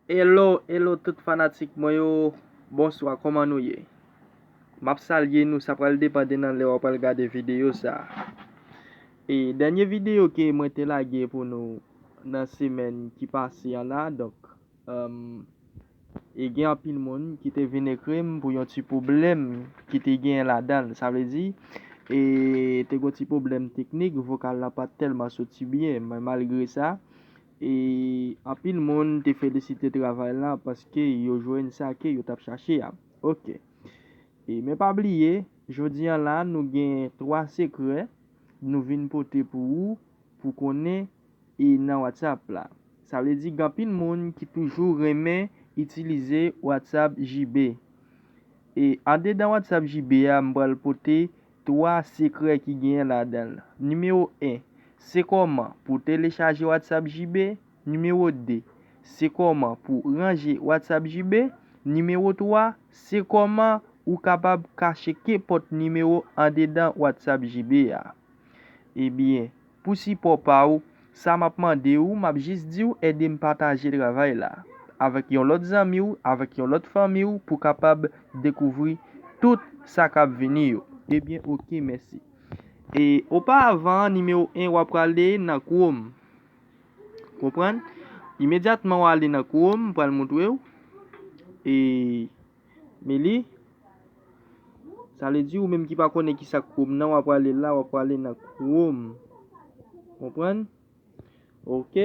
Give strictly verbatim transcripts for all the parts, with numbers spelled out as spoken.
Hello, hello tout fanatik mwen yo. Bonswa, kòman nou ye? M ap salye nou, sa pral depann de nan lè w ap pral gade videyo sa. E dènye videyo ke mwen te lage pou nou nan semèn ki pase an la, donk, um, e gen anpil moun ki te vin ekri m pou yon ti pwoblèm ki te gen ladan l. Sa vle di, e te gon ti pwoblèm teknik, vokal la pa t tèlman soti byen, men malgre sa, e anpil moun te felisite travay la paske yo jwenn sa ke yo t ap chache a. Ok. E, men pa bliye, jodi a la, nou gen twa sekrè nou vin pote pou ou, pou konnen, e nan WhatsApp la. Sa vle di, gen anpil moun ki toujou renmen itilize WhatsApp J B. E andedan WhatsApp J B a, m pral pote twa sekrè ki genyen ladan l. Nimewo en, se kòman pou telechaje WhatsApp J B. Nimewo de, se kòman pou ranje WhatsApp J B. Nimewo twa, se kòman ou kapab kache kenpòt nimewo andedan WhatsApp J B a. Ebyen, pou sipò pa w, sa m ap mande w, m ap jis di w ede m pataje travay la avèk yon lòt zanmi w, avèk yon lòt fanmi w pou kapab dekouvri tout sa k ap vini yo. Ebyen, oke, mèsi. E oparavan, nimewo en, w ap prale nan Chrome. Konprann? Imedyatman w ale nan Chrome, m pral montre w. E, men li, sa vle di ou menm ki pa konnen ki sa Chrome nan, w ap prale la, w ap prale nan Chrome. Konprann? Ok.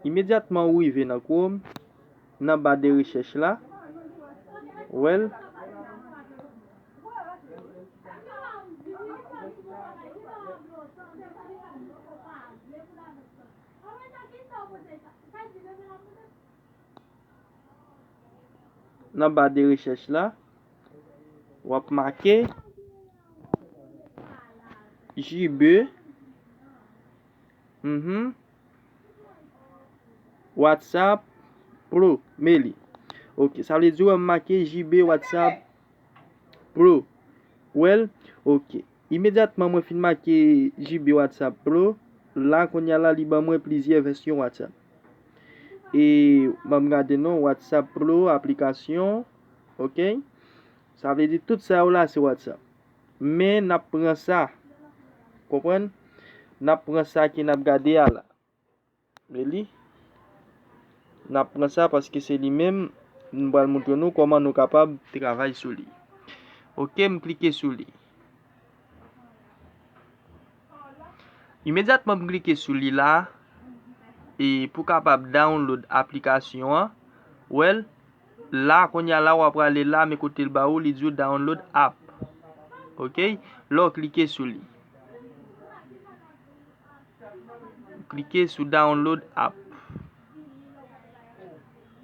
Imedyatman ou rive nan Chrome, nan ba de rechèch la, w wè l. Nan ba de rechèch la, w ap make J B, mhm, WhatsApp Pro, men li. Ok, sa vle di w wè m make J B WhatsApp Pro. Well, ok. Imedyatman mwen fin make J B WhatsApp Pro, la kounye a la li ban mwen plizyè vèsyon WhatsApp. E m ap gade non, WhatsApp Pro aplikasyon, ok. Sa vle di tout sa yo la se WhatsApp. Men n ap pran sa, konprann? N ap pran sa ke n ap gade a la. Men li, n ap pran sa paske se li menm, m pral montre nou kòman nou kapab travay sou li. Ok, m klike sou li. Imedyatman m klike sou li la, e pou kapab download aplikasyon an, well, la, kounye a la, w ap prale la, men kote l ba ou, li di w download app. Ok? Lè w klike sou li. Klike sou download app.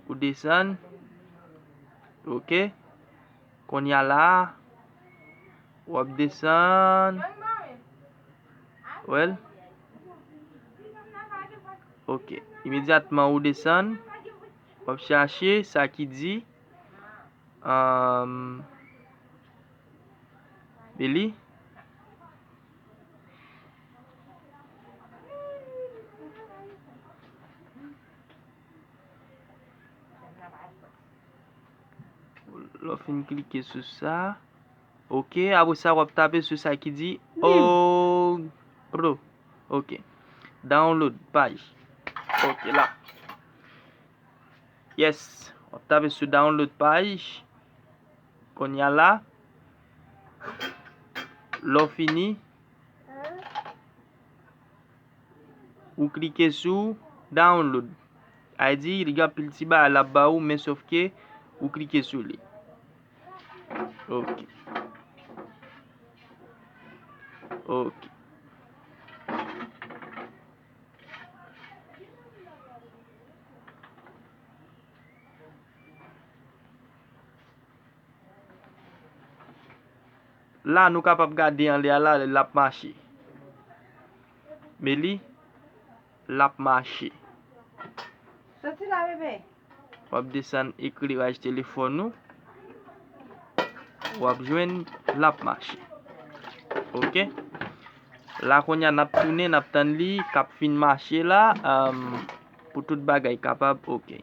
Ou desann. Ok. Kounye a la, w ap desann. Well. Ok. Imedyatman ou desann, w ap chache sa ki di, um, Billy. Lè w fin klike sou sa. Ok, apre sa w ap tape sou sa ki di Org Pro. Ok. Download paj. Ok, la. Yes. W ap tape sou download paj. Kounye a la, lè w fini, ou klike sou download. Sa vle di, li gen anpil ti bagay l ap ba ou, men sòf ke ou klike sou li. Ok. Ok. La, nou kapab gade anlè a la, l ap mache. Men li, l ap mache. Soti la, bebe. W ap desann ekleraj telefòn ou. W ap jwenn l ap mache. Ok. La, kounye a, n ap tounen, n ap tann li k ap fin mache la. Am, Pou tout bagay kapab, oke.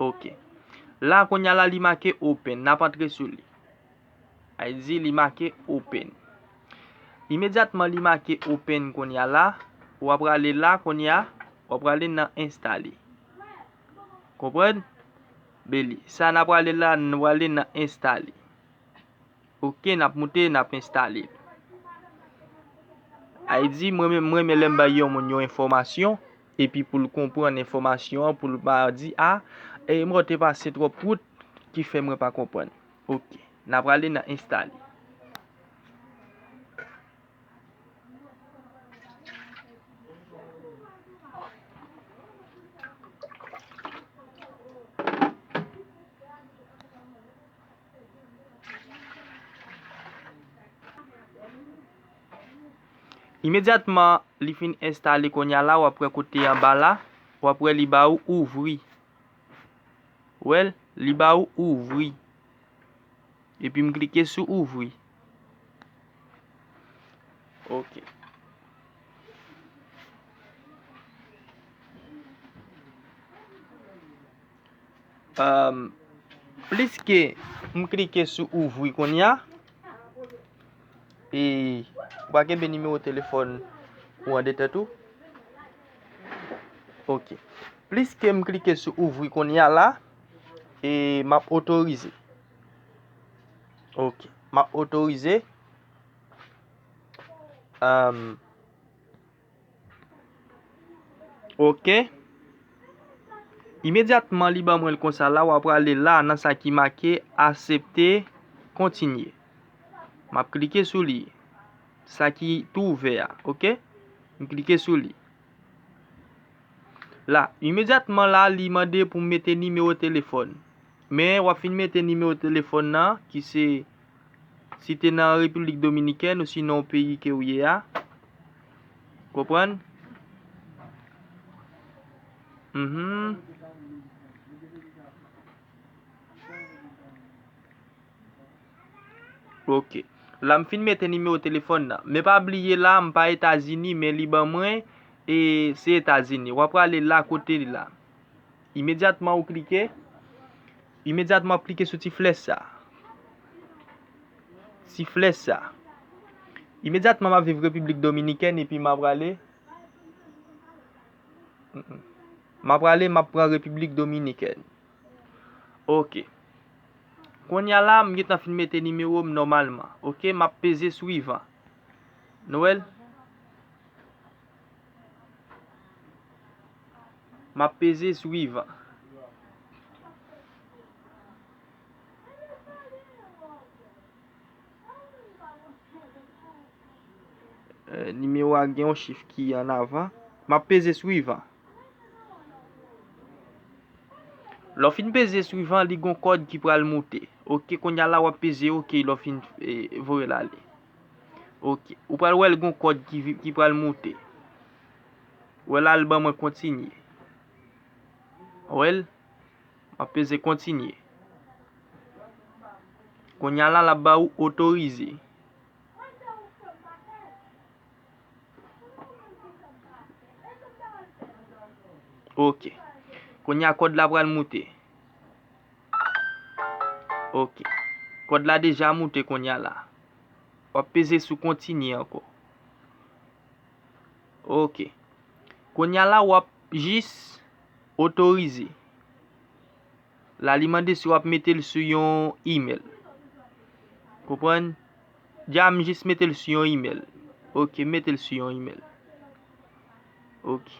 Oke. La, kounye a la, li make open. N ap antre sou li. Ay di li make open. Imedyatman li make open kounye a la, w ap prale la kounye a, w ap prale nan enstale. Konprann? Beli. Sa n ap prale la, n ap prale nan enstale. Oke, n ap moute, n ap enstale l. Ay di, mwen menm, mwen renmen lè m bay yon moun yon enfòmasyon, epi pou l konprann enfòmasyon an, pou l pa di, a, e mwen te pase twòp wout, ki fè mwen pa konprann. Oke, n ap prale nan enstale. Imedyatman li fin enstale kounye a la, w ap wè kote anba la, w ap wè li ba ou ouvri. Wè l, li ba ou ouvri. Epi m klike sou ouvri. Oke. Ehm, pliske m klike sou ouvri kounye a, e ou pa kenbe nimewo telefòn ou an de tèt ou? Oke. Pliske m klike sou ouvri kounye a la, e m ap otorize. Oke. M ap otorize. Ehm, Oke. Imedyatman li ban mwen l konsa la, w ap prale la nan sa ki make aksepte, kontinye. M ap klike sou li. Sa ki tou ouvè a, oke? M klike sou li. La, imedyatman la, li mande pou m mete nimewo telefòn. Men w ap fin mete nimewo telefòn nan, ki se, si te nan Repiblik Dominikèn ou sinon peyi ke w ye a. Konprann? Mhm. Oke. La, m fin mete nimewo telefòn nan. Men pa bliye la, m pa Etazini, men li ban mwen, e se Etazini. W ap prale la kote li la. Imedyatman ou klike, imedyatman w ap klike sou ti flèch sa. Ti flèch sa. Imedyatman m ap viv Repiblik Dominikèn epi m ap prale. Mm, mm. M ap prale, m ap pran Repiblik Dominikèn. Oke. Kounye a la, m gentan fin mete nimewo m nòmalman. Oke, m ap peze swivan. Nou wè l? M ap peze swivan. Eh, nimewo a gen yon chif ki an avan. M ap peze swivan. Lè w fin peze swivan, li gon kòd ki pral moute. Oke, kounye a la w ap peze oke lè w fin, eh, voye l ale. Oke, ou pral wè l gon kòd ki, ki pral moute. Wè la l ban mwen kontinye. Wè l, m ap peze kontinye. Kounye a la l ap ba ou otorize. Oke. Kounye a kòd la pral moute. Oke. Kòd la deja moute kounye a la. W ap peze sou kontinye ankò. Oke. Kounye a la w ap jis otorize. La li mande si w ap mete l sou yon imèl. Konprann? Dja m jis mete l sou yon imèl. Oke, mete l sou yon imèl. Oke.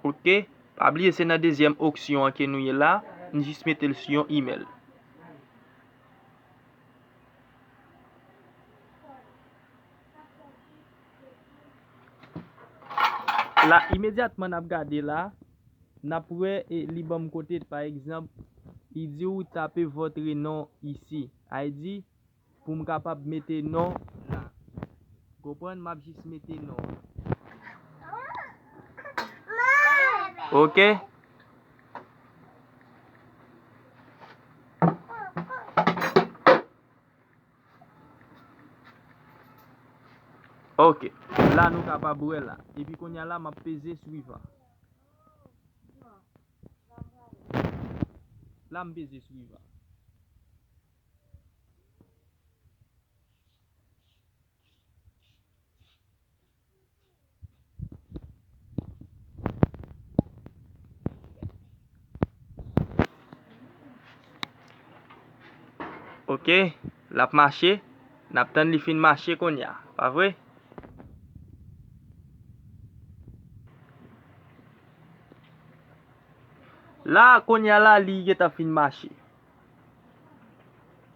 Oke, pa bliye se nan dezyèm opsyon an ke nou ye la, n jis mete l sou yon imèl. La, imedyatman n ap gade la, n ap wè, e, li ban m kote, pa egzanp, li di w tape votre nom ici. Ay di, pou m kapab mete non la. Konprann, m ap jis mete non. Oke. Oke. La nou kapab wè la. Epi kounye a la, m ap peze suivant. La m peze suivant. Oke, l ap mache. N ap tann li fin mache kounye a, pa vre? La, kounye a la, li gentan fin mache.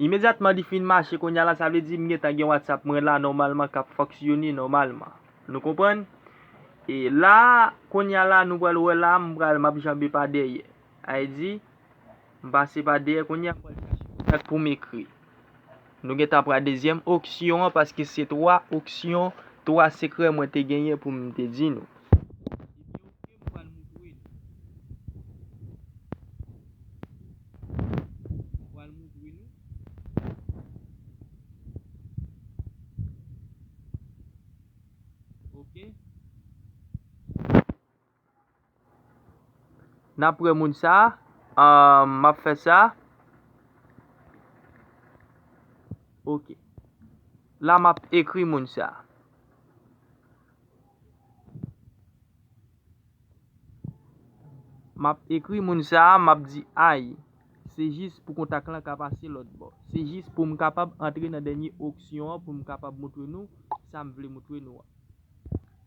Imedyatman li fin mache, kounye a la, sa vle di m gentan gen WhatsApp mwen la nòmalman k ap fonksyone nòmalman. Nou konprann? E la, kounye a la, nou pral wè la, m pral, m ap janbe pa dèyè. Sa vle di, m pase pa dèyè, kounye a, m pral chache kontak pou m ekri. Nou gentan pran dezyèm opsyon an, paske se twa opsyon, twa sekrè mwen te genyen pou m te di nou. Ebyen, oke, m pral montre nou. M pral montre nou. Oke. N ap wè moun sa a. Ahn, m ap fè sa. Oke. La, m ap ekri moun sa a. M ap ekri moun sa a, m ap di ay. Se jis pou kontak lan ka pase lòt bò. Se jis pou m kapab antre nan dènye opsyon an, pou m kapab montre nou sa m vle montre nou an.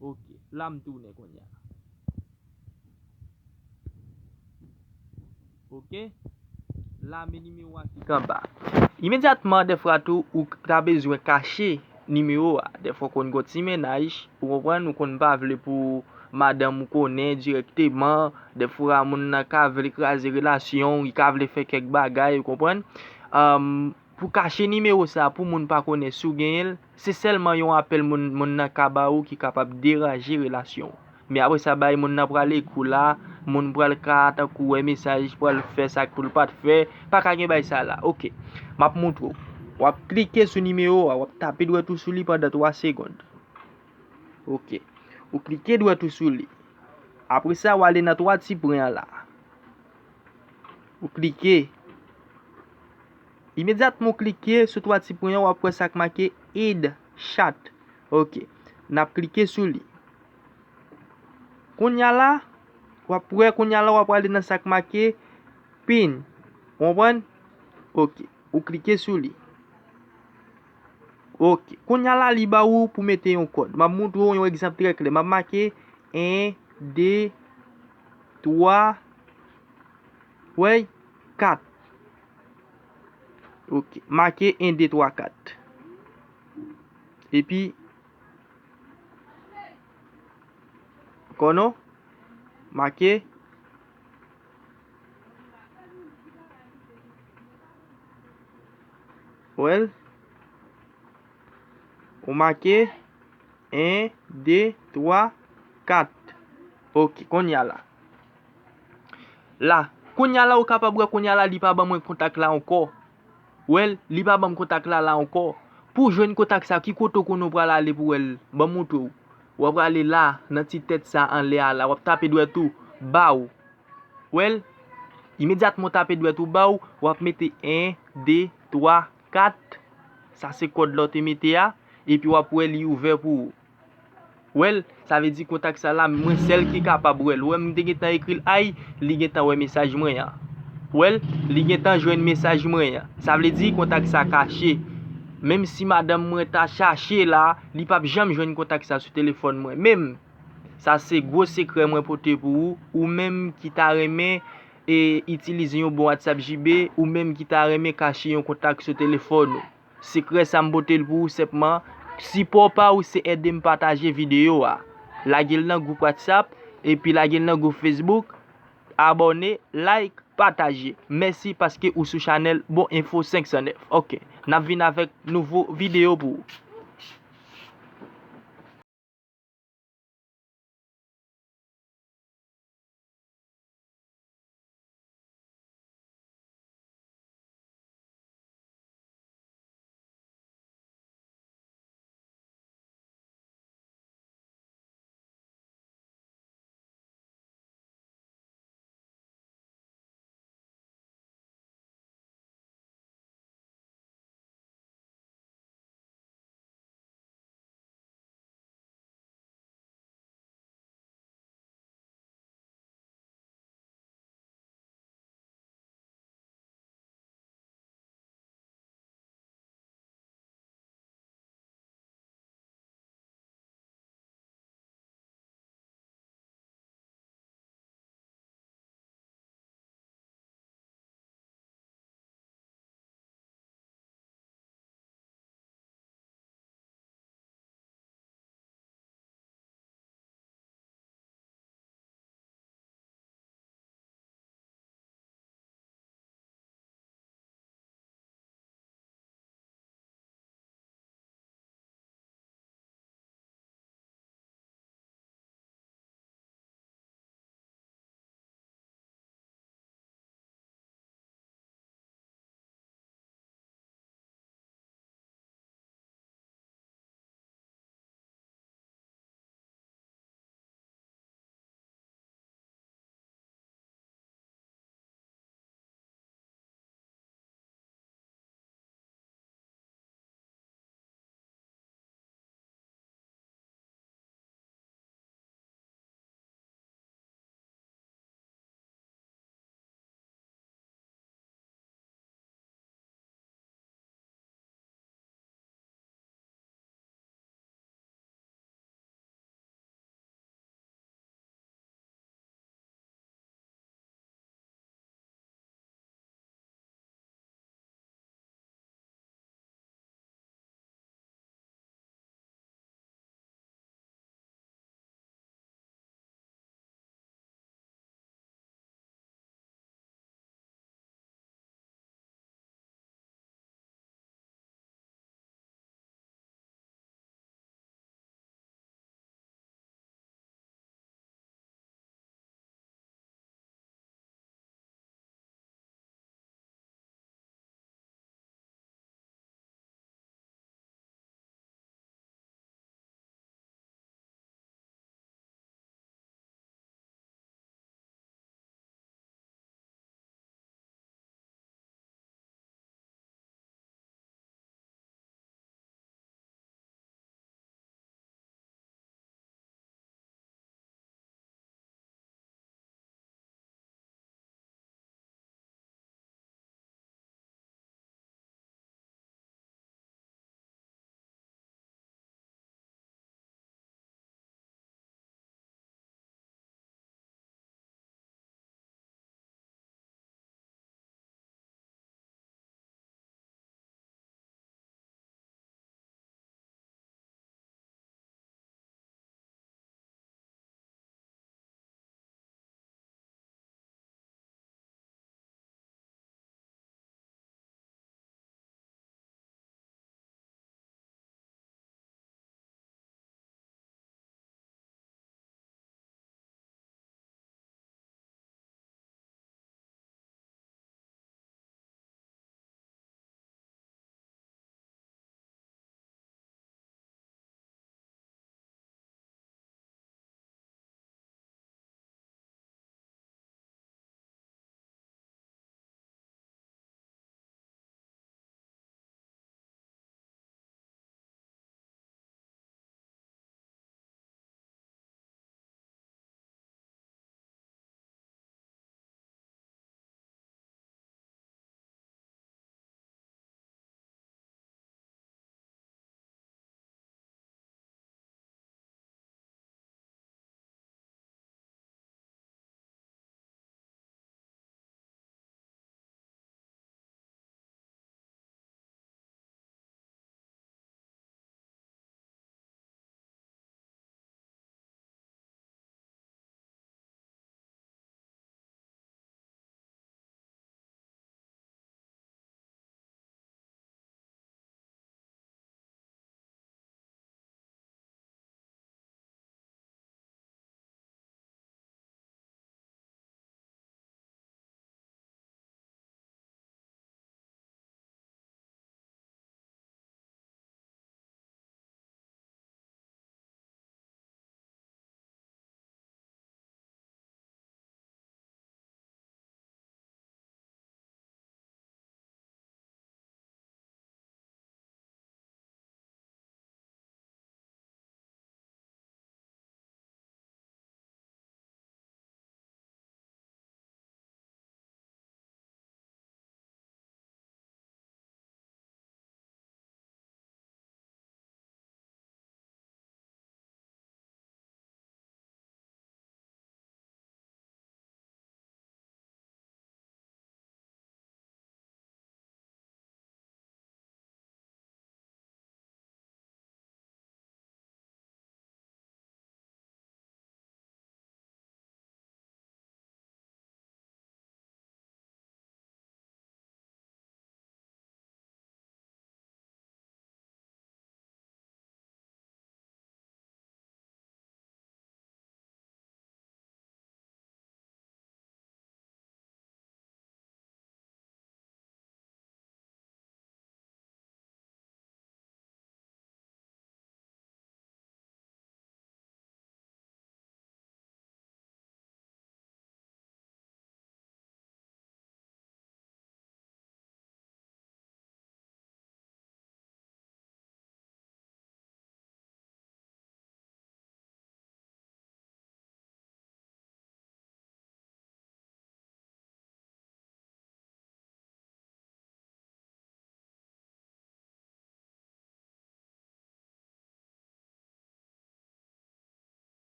Oke, la m tounen kounye a. Oke. La, men nimewo a ki t anba. Imedyatman, dèfwa tou, ou ta bezwen kache nimewo a. Dèfwa, w konn gon ti mennaj, ou konprann, ou konn pa vle pou madanm ou konnen dirèkteman. Dèfwa, moun nan ka vle kraze relasyon w, li ka vle fè kèk bagay, ou konprann. Ahn, pou kache nimewo sa a, pou moun pa konnen si w genyen l, se sèlman yon apèl moun, moun nan ka ba ou ki kapab deranje relasyon w. Men apre sa, bay moun nan pral ekri w la, moun pral ka tankou wè mesaj, pral fè sa k pou l pa t fè, pa ka gen bay sa la. Oke. M ap montre w. W ap klike sou nimewo a, w ap tape dwèt ou sou li pandan twa segonn. Oke. Ou klike dwèt ou sou li. Apre sa, w ale nan twa ti pwen an la. Ou klike. Imedyatman ou klike sou twa ti pwen an, w ap wè sa k make Add Chat. Oke. N ap klike sou li. Kounye a la, w ap wè, kounye a la, w ap prale nan sa k make Pin. Ou konprann? Oke. Ou klike sou li. Oke. Kounye a la, li ba ou pou mete yon kòd. M ap montre w yon egzanp trè klè. M ap make en, de, twa, wè, kat. Oke. Make en, de, twa, kat. Epi, konnen, make. Wè l? Ou make en, de, twa, kat. Oke, kounye a la. La, kounye a la, ou kapab wè kounye a la, li pa ban mwen kontak la ankò. Wè l, li pa ban m kontak la la ankò. Pou w jwenn kontak sa, ki kote w konnen w pral ale pou w wè l? Ban m montre w. W ap prale la, nan ti tèt sa anlè a la, w ap tape dwèt ou, ba w. Wè l? Imedyatman w tape dwèt ou ba w, w ap mete en, de, twa, kat. Sa se kòd la w te mete a. Epi w ap wè li ouvè pou ou. Wè l? Sa vle di kontak sa la, mwen sèl ki kapab wè l. Ou wè m te gentan ekri l ay, li gentan wè mesaj mwen an. Wè l? Li gentan jwenn mesaj mwen an. Sa vle di kontak sa kache. Menm si madanm mwen ta chache la, li p ap janm jwenn kontak sa sou telefòn mwen. Menm Sa se gwo sekrè mwen pote pou ou, ou menm ki ta renmen, e, itilize yon bon WhatsApp J B, ou menm ki ta renmen kache yon kontak sou telefòn ou. Sekrè sa m pote l pou ou senpman, sipò pa ou se ede m pataje videyo a. Lage l nan gwoup WhatsApp, epi lage l nan gwoup Facebook, abòne, like, pataje. Mèsi paske ou sou chanèl Bon Enfo senk san nèf. Oke, n ap vin avèk nouvo videyo pou ou.